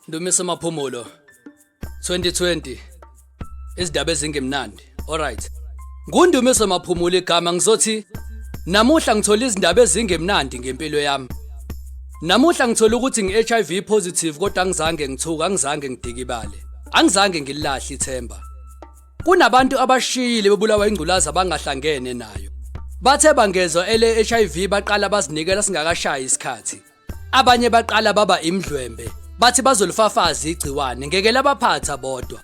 Ndumiso Maphumulo 2020 izindaba ezingemnandi. Alright. NguNdumiso Maphumulo igama ngizothi namuhla ngithola izindaba ezingemnandi ngempilo yami. Namuhla ngithola ukuthi ngi-HIV positive kodwa angizange ngithuka, angizange ngidikibale. Angizange ngililahle ithemba. Kunabantu abashiyile bebulawa ingculaza abangahlangene nayo. Bathe bangezwa ele HIV baqala bazinikela singakashayi isikhathi. Abanye baqala baba imdlwembe bathi bazolifafaza igciwane ngeke labaphatha bodwa.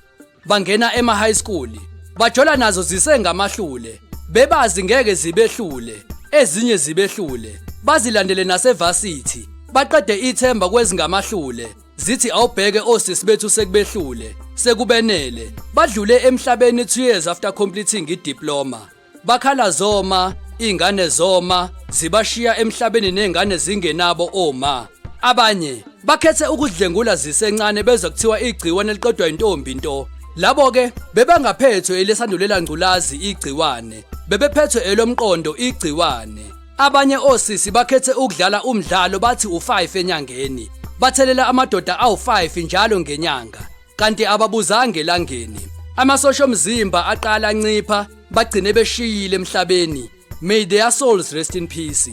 Bangena ema high school bajola nazo zisengamahlule bebazi ngeke zibehlule ezinye zibehlule bazilandele nasevasithi baqede ithemba kwezingamahlule zithi awubheke osisi bethu sekubehlule sekubenele badlule emhlabeni 2 years after completing idiploma bakhala zoma ingane zoma zibashiya emhlabeni nengane zingenabo oma abanye bakhethe ukudlengula zisencane bezwa kuthiwa igciwane liqedwa intombi nto labo ke bebangaphethwe elesandulela ngculazi igciwane bebephethwe elomqondo igciwane Abanye osisi bakhethe ukudlala umdlalo bathi u5 enyangeni. Bathelela amadoda awu5 njalo ngenyanga. Kanti ababuzanga elangeni. Amasosha omzimba aqala ancipha bagcine beshiyile emhlabeni. May their souls rest in peace.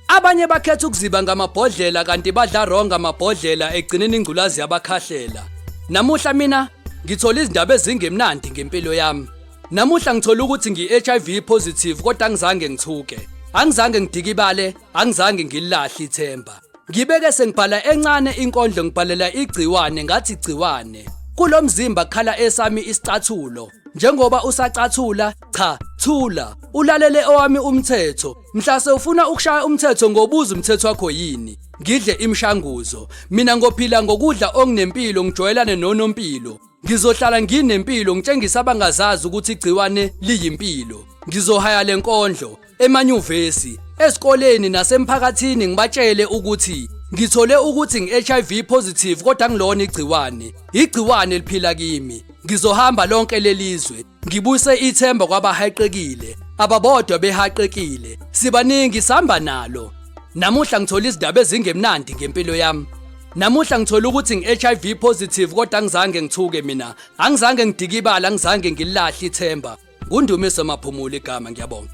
Abanye bakhetha ukuziba ngamabhodlela kanti badla wrong amabhodlela egcineni ingculazi yabakhahlela. Namuhla mina ngithola izindaba ezingemnandi ngempilo yami. Namuhla ngithola ukuthi ngi-HIV positive kodwa angizange ngithuke. Angizange ngidikibale, angizange ngililahle ithemba. Ngibeke sengibhala encane inkondlo ngibhalela igciwane ngathi gciwane. Kulo mzimba khala esami isicathulo. Njengoba usacathula, cha, thula. Ulalele owami umthetho. Mhla sewufuna ukushaya umthetho ngobuza umthetho wakho yini. Ngidle imishanguzo. Mina ngophila ngokudla okunempilo ngijwayelane nonompilo. Ngizohlala nginempilo ngitshengisa abangazazi ukuthi igciwane liyimpilo. Ngizohaya le nkondlo emanyuvesi, ezikoleni nasemphakathini ngibatshele ukuthi ngithole ukuthi ngi-HIV positive kodwa angilona igciwane. Igciwane liphila kimi. Ngizohamba lonke lelizwe ngibuyise ithemba kwabahaqekile, ababodwa behaqekile. Sibaningi sihamba nalo. Namuhla ngithola izindaba ezingemnandi ngempilo yami. Namuhla ngithola ukuthi ngi-HIV positive kodwa angizange ngithuke mina. Angizange ngidikibale, angizange ngililahle ithemba. NguNdumiso Maphumulo igama ngiyabonga.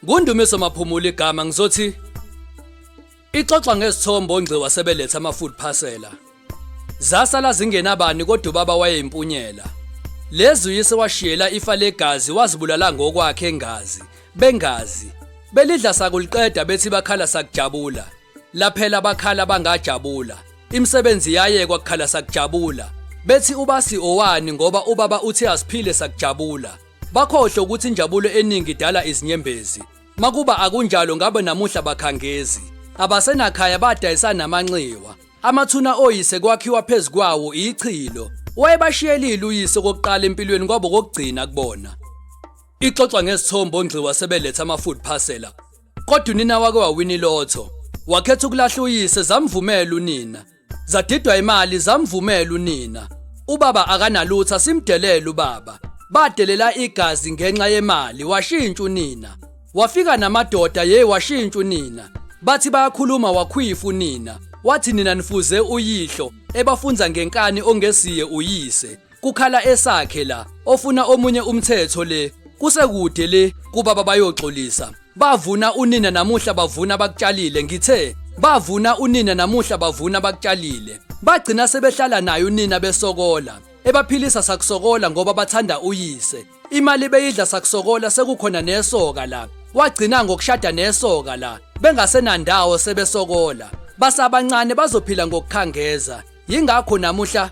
NguNdumiso Maphumulo igama ngizothi Ixoxa ngezithombe ongxiwa sebeletha ama-food parcela. Zasala zingenabani kodwa ubaba wayeyimpunyela. Lezi uyise washiyela ifa legazi wazibulala ngokwakhe engazi, bengazi. Belidla sakuliqeda bethi bakhala sakujabula. Laphela bakhala bangajabula. Imisebenzi yayekwa kukhala sakujabula. Bethi ubasi owani ngoba ubaba uthe asiphile sakujabula. Bakhohlwe ukuthi injabulo eningi idala izinyembezi. Makuba akunjalo ngabe namuhla bakhangezi. Abasenakhaya badayisa namanxiwa. Amathuna oyise kwakhiwa phezu kwawo ichilo. Wayebashiyelile uyise kokuqala empilweni kwabo kokugcina kubona. Ixoxwa ngezithombe ongxiwa sebeletha ama-food parcela. Kodwa unina wake wawina ilotho. Wakhetha ukulahla uyise zamvumela unina. Zadidwa imali zamvumela unina. Ubaba akanalutho asimdelele ubaba. Badelela igazi ngenxa yemali washintsha unina. Wafika namadoda ye washintsha unina. Bathi bayakhuluma wakhwifa unina. Wathi nina nifuze uyihlo ebafunza ngenkani ongesiye uyise. Kukhala esakhe la ofuna omunye umthetho le kusekude le kubaba bayoxolisa. Bavuna unina namuhla bavuna bakutshalile ngithe bavuna unina namuhla bavuna bakutshalile bagcina sebehlala naye unina besokola ebaphilisa sakusokola ngoba bathanda uyise imali beyidla sakusokola sekukhona nesoka la wagcina ngokushada nesoka la bengasenandawo sebesokola basabancane bazophila ngokukhangeza yingakho namuhla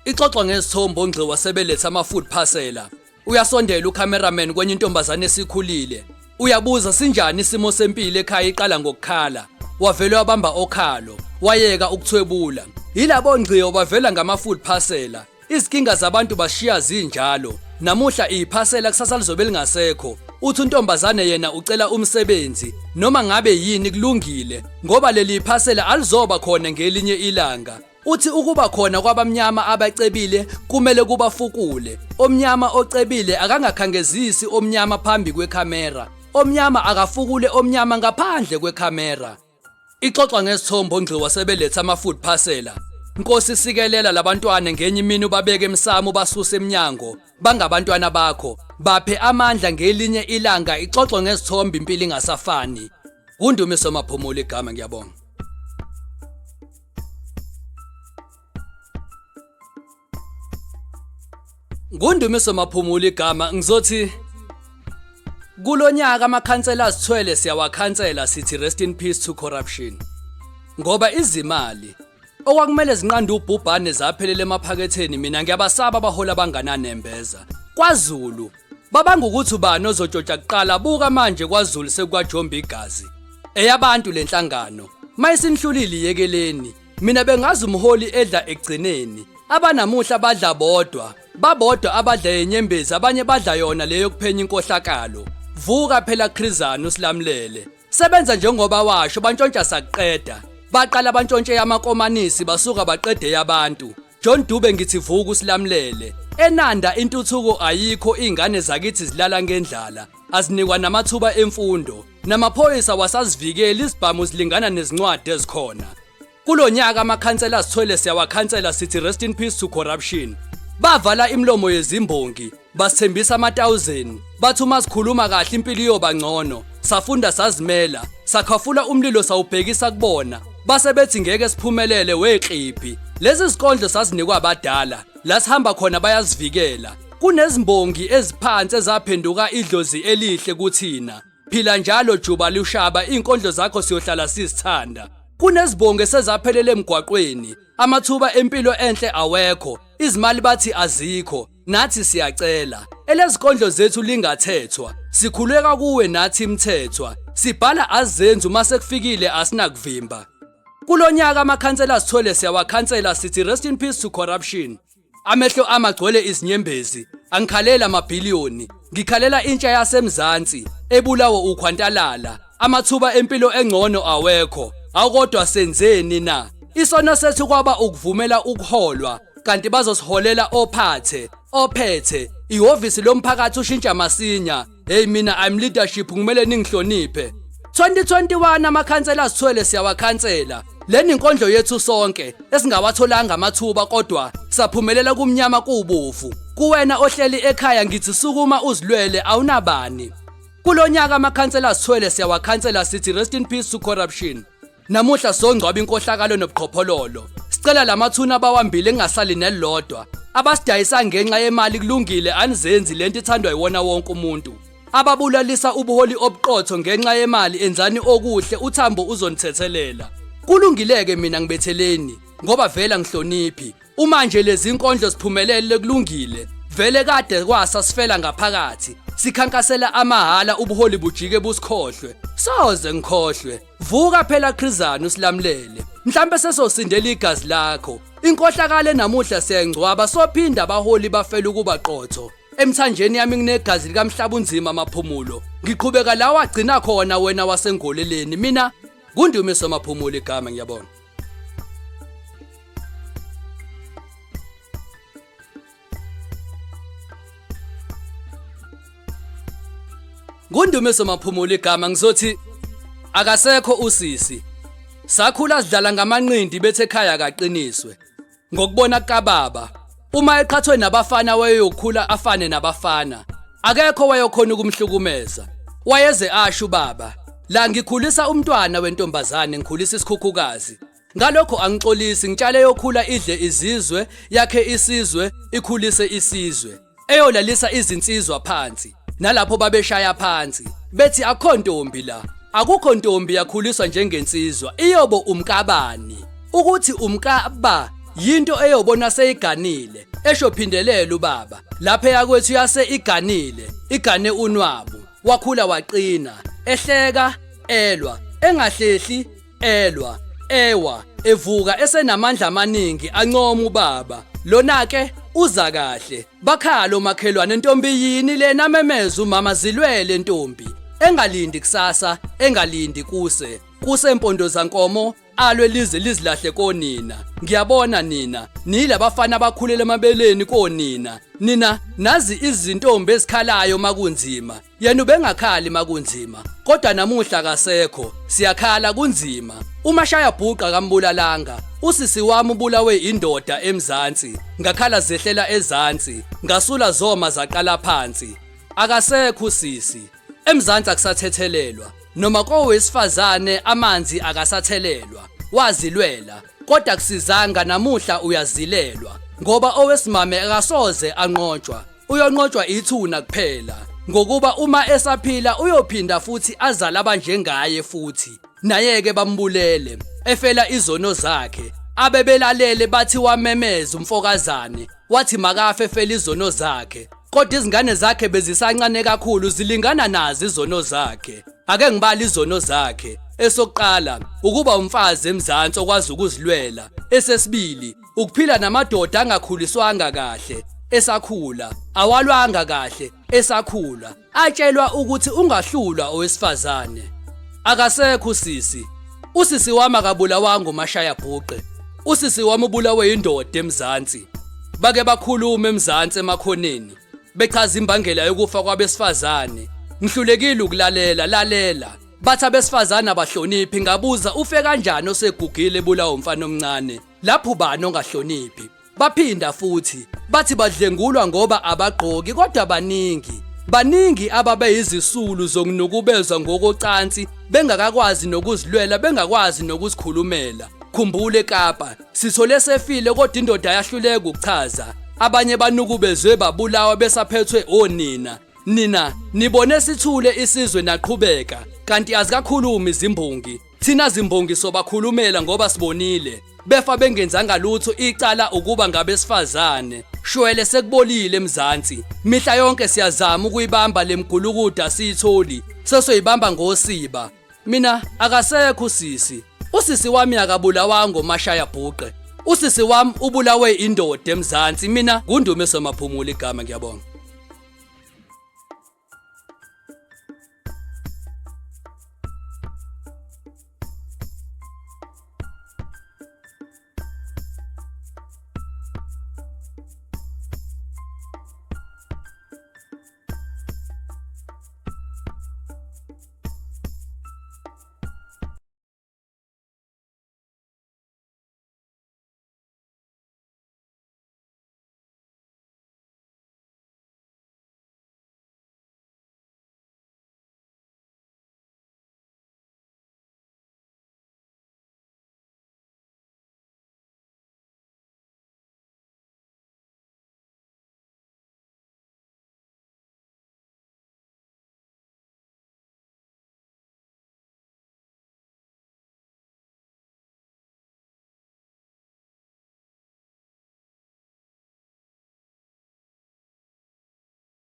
ixoxwa ngezithombe ongxiwa sebeletha ama-food parcela Uyasondela ucameraman kwenye intombazane esikhulile. Uyabuza sinjani isimo sempilo ekhaya iqala ngokukhala. Wavele wabamba okhalo, wayeka ukuthwebula. Yilabo ngciyo bavela ngama food parcela. Izikinga zabantu bashiya zinjalo. Namuhla iphasela kusasa lizobe lingasekho. Uthi untombazane yena ucela umsebenzi noma ngabe yini kulungile ngoba leli phasela alizoba khona ngelinye ilanga. Uthi ukuba khona kwabamnyama abacebile kumele kubafukule. Omnyama ocebile akangakhangezisi omnyama phambi kwekhamera. Omnyama akafukule omnyama ngaphandle kwekhamera. Ixoxwa ngesithombe ongxiwa sebeletha ama-food parcela. Nkosi sikelela labantwana ngenye imini ubabeke emsamo ubasuse emnyango. Bangabantwana bakho. Baphe amandla ngelinye ilanga ixoxwe ngesithombe impilo ingasafani. NguNdumiso Maphumulo igama ngiyabonga. NguNdumiso Maphumulo igama ngizothi kulonyaka amakhansela azithwele siyawakhansela sithi rest in peace to corruption ngoba izimali okwakumele zinqande ubhubhane zaphelela emaphaketheni mina ngiyabasaba abahola abangananembeza kwaZulu babanga ukuthi ubani ozotshotsha kuqala buka manje kwaZulu sekukwajomba igazi eyabantu lenhlangano mayisinihlulile yekeleni Mina bengazi umholi edla ekugcineni. Abanamuhla badla bodwa, babodwa abadla yenyembezi abanye badla yona leyo kuphenya inkohlakalo. Vuka phela Khrizana usilamulele. Sebenza njengoba washo bantshontsha sakuqeda. Baqala bantshontshe amakomanisi basuka baqede yabantu. John Dube ngithi vuka usilamulele. Enanda intuthuko ayikho ingane zakithi zilala ngendlala. Azinikwa namathuba emfundo. Namaphoyisa wasazivikeli izibhamu zilingana nezincwadi ezikhona. Kulonyaka amakhansela asithwele siyawakhansela sithi rest in peace to corruption. Bavala imlomo yezimbongi, basithembisa ama-thousand, bathi uma sikhuluma kahle impilo iyoba ngcono. Safunda sazimela, sakhafula umlilo sawubhekisa kubona. Base bethi ngeke siphumelele weklibhi. Lezi zikondlo sazinikwa abadala, la sihamba khona bayazivikela. Kunezimbongi eziphansi ezaphenduka idlozi elihle kuthina. Phila njalo Juba Lushaba izinkondlo zakho siyohlala sizithanda. Kunezibonge sezaphelela emgwaqweni, amathuba empilo enhle awekho, izimali bathi azikho, nathi siyacela. Elezikondlo zethu lingathethwa, sikhuleka kuwe nathi Mthethwa. Sibhala azenzi uma sekufikile asinakuvimba. Kulonyaka amakhansela sithwele siyawakhansela sithi rest in peace to corruption. Amehlo ami agcwele izinyembezi, angikhalela amabhiliyoni, ngikhalela intsha yaseMzansi ebulawa ukhwantalala, amathuba empilo engcono awekho. Awukodwa senzeni na? Isono sethu kwaba ukuvumela ukuholwa, kanti bazosiholela ophathe, ophethe, ihhovisi lomphakathi ushintsha masinya. Hey mina I'm leadership kumele ningihloniphe. 2021 amakhansela asithwele siyawakhansela. Leni inkondlo yethu sonke esingawatholanga amathuba kodwa saphumelela kumnyama kubovu. Kuwena ohleli ekhaya ngithi sukuma uzilwele awunabani. Kulonyaka amakhansela asithwele siyawakhansela sithi rest in peace to corruption. Namuhla songcwaba inkohlakalo nobuqhophololo. Sicela lamathuna abawambile engasali nelilodwa. Abasidayisa ngenxa yemali kulungile anizenzi lento ithandwa iwona wonke umuntu. Ababulalisa ubuholi obuqotho ngenxa yemali enzani okuhle uthambo uzonithethelela. Kulungileke mina ngibetheleni ngoba vela ngihloniphi. Uma nje lezi nkondlo siphumelele kulungile vele kade kwasa sifela ngaphakathi sikhankasela amahala ubuholi bujike busikhohlwe soze ngikhohlwe Vuka phela Khrizana usilamulele. Mhlambe sesosindela igazi lakho. Inkohlakalo namuhla siyayingcwaba sophinda abaholi bafela ukuba qotho. Emthanjeni yami nginegazi likaMhlabunzima Maphumulo. Ngiqhubeka la wagcina khona wena wasengoleleni. Mina nguNdumiso Maphumulo igama ngiyabonga. NguNdumiso Maphumulo igama ngizothi akasekho usisi. Sakhula sidlala ngamanqindi bethe ekhaya kaqiniswe. Ngokubona kababa uma eqhathwe nabafana wayeyokhula afane nabafana. Akekho wayekhona ukumhlukumeza. Wayeze asho ubaba, la ngikhulisa umntwana wentombazane ngikhulisa isikhukhukazi. Ngalokho angixolisi ngitshale yokhula idle izizwe yakhe isizwe ikhulise isizwe eyolalisa izinsizwa phansi nalapho babeshaya phansi bethi akukho ntombi la akukho ntombi yakhuliswa njengensizwa iyobo umkabani ukuthi umkaba yinto eyobona seyiganile esho phindelela ubaba lapha yakwethu yase iganile igane unwabu wakhula waqina ehleka elwa engahlehli elwa ewa evuka esenamandla amaningi ancoma ubaba lona ke uza kahle bakhala omakhelwane ntombi yini lena memeza umama zilwele ntombi engalindi kusasa engalindi kuse. Kusempondo zankomo alwe lize lizilahle konina. Ngiyabona nina nilabafana abakhulela emabeleni konina. Nina nazi izintombi ezikhalayo makunzima. Yena ubengakhali makunzima, kodwa namuhla akasekho. Siyakhala kunzima. Umashaya bhuqa kambulalanga. Usisi wami ubulawe indoda eMzansi. Ngakhala zehlela ezansi, ngasula zoma zaqala phansi. Akasekho usisi. EMzansi akusathethelelwa. Noma kowesifazane amanzi akasathelelwa. Wazilwela, kodwa kusizanga namuhla uyazilelwa ngoba owesimame akasoze anqotshwa. Uyonqotshwa ithuna kuphela ngokuba uma esaphila uyophinda futhi azale abanjengaye futhi nayeke bambulele efela izono zakhe abebelalele bathi wamemeza umfokazane wathi makafe efela izono zakhe kodwa izingane zakhe bezisancane kakhulu zilingana nazo izono zakhe ake ngibale izono zakhe esokuqala ukuba umfazi emzansi okwazi ukuzilwela esesibili ukuphila namadoda angakhuliswanga kahle esakhula awalwanga kahle esakhula atshelwa ukuthi ungahlulwa owesifazane akasekho usisi usisi wami akabulawanga umashaya bhuqe usisi wami ubulawe indoda emzansi bake bakhuluma emzansi emakhoneni bechaza imbangela yokufa kwabesifazane ngihlulekile ukulalela lalela bathi abesifazane abahloniphi ngabuza ufe kanjani osegugile ebulawa umfana omncane lapho ubani ongahloniphi baphinda futhi bathi badlengulwa ngoba abagqoki kodwa baningi baningi ababeyizisulu zokunukubezwa ngokocansi bengakakwazi nokuzilwela bengakwazi nokuzikhulumela khumbule eKapa sithole sefile kodwa indoda yahluleka ukuchaza abanye banukubezwe babulawa besaphethwe onina nina nibone sithule isizwe naqhubeka kanti azikakhulumi izimbongi Thina zimbongi sobakhulumela ngoba sibonile befa bengenzanga lutho icala ukuba ngabesifazane shwele sekubolile emzansi mihla yonke siyazama ukuyibamba lemgulukuda asiyitholi sesoyibamba ngosiba mina akasekho usisi usisi wami akabulawanga omashaya bhuqe usisi wami ubulawe indoda emzansi mina nguNdumiso Maphumulo igama ngiyabonga.